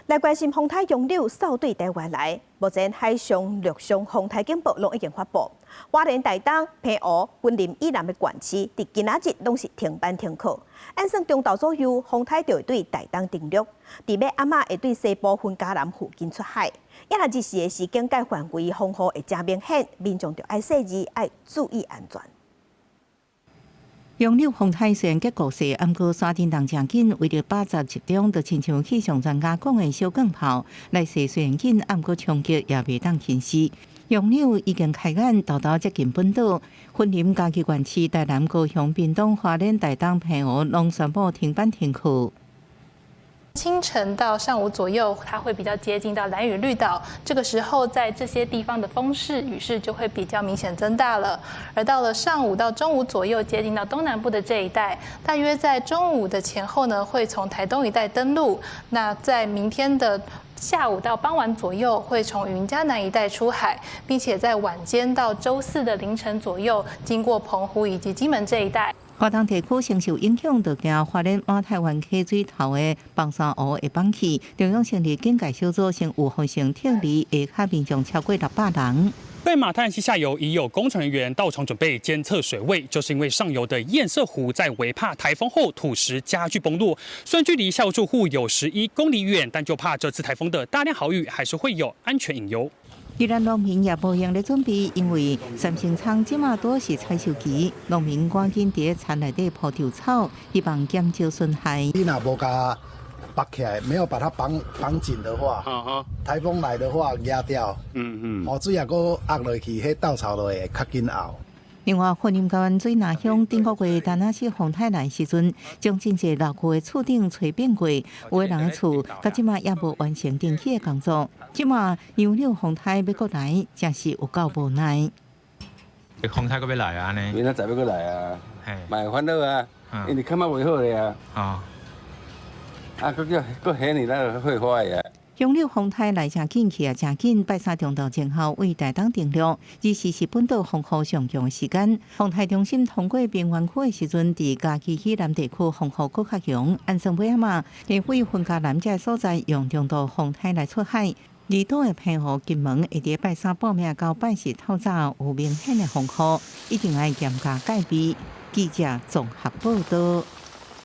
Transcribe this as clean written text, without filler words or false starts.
來關心風颱楊柳掃對台灣來，目前海上、陸上風颱警報攏已經發布。花蓮、台東、澎湖、雲林以南的縣市，佇今仔日攏是停班停課。按算中晝左右，風颱就會對台東登陸，佇欲暗仔會對西部雲嘉南附近出海。抑若日時的時間界範圍風雨會誠明顯，民眾就愛細膩，愛注意安全。楊柳風颱雖然結構細，毋過山頂動誠緊，為著把握集中，就親像氣象專家講的小鋼炮來勢雖然緊，毋過衝擊也袂當輕視。楊柳已經開眼，沓沓接近本島，雲林嘉義縣市、台南、高雄、屏東、花蓮、台東、澎湖，攏宣布停班停課。清晨到上午左右，它會比較接近到蘭嶼綠島。這個時候，在這些地方的風勢、雨勢就會比較明顯增大了。而到了上午到中午左右，接近到東南部的這一帶，大約在中午的前後呢，會從台東一帶登陸。那在明天的下午到傍晚左右，會從雲嘉南一帶出海，並且在晚間到週四的凌晨左右，經過澎湖以及金門這一帶。華東地區承受影響，就驚花蓮馬太灣溪水頭的枋山湖會崩去。中央成立警戒小組，先有風險撤離下跤民眾超過600人。在馬太溪下游已有工程人員到場準備監測水位，就是因為上游的堰塞湖在韋帕颱風後土石加劇崩落。雖然距離下游住戶有11公里遠，但就怕這次颱風的大量豪雨還是會有安全隱憂。宜蘭農民也無閒咧準備，因為三星蔥這馬拄是採收期，農民趕緊佇田內底鋪稻草，希望減少損害。你若無共綁起來，沒有把它綁綁緊的話，颱風來的話壓掉，哦，水也閣壓落去，彼稻草就會較緊沤。另外，雲林縣水湳鄉頂個月陳阿四風颱來時陣，將真濟老舊的厝頂吹變過，有的人的厝到這馬猶無完成重起的工作。這馬楊柳風颱欲閣來，真是有夠無奈。風颱閣欲來啊？呢？明仔載欲閣來啊？嘛會煩惱啊，因為感覺袂好咧啊。啊，閣叫閣明年咱就會花的啊。楊柳風颱來誠緊，去也誠緊，拜三中晝前後對台東登陸，爾時是本島風雨上強的時間。風颱中心通過平原區的時陣，佇嘉義以南地區風雨閣較強。按算尾仔嘛，會對雲嘉南這所在用中度風颱來出海。離島的澎湖、金門會佇拜三半暝到拜四透早有明顯的風雨，一定愛嚴加戒備。記者綜合報道。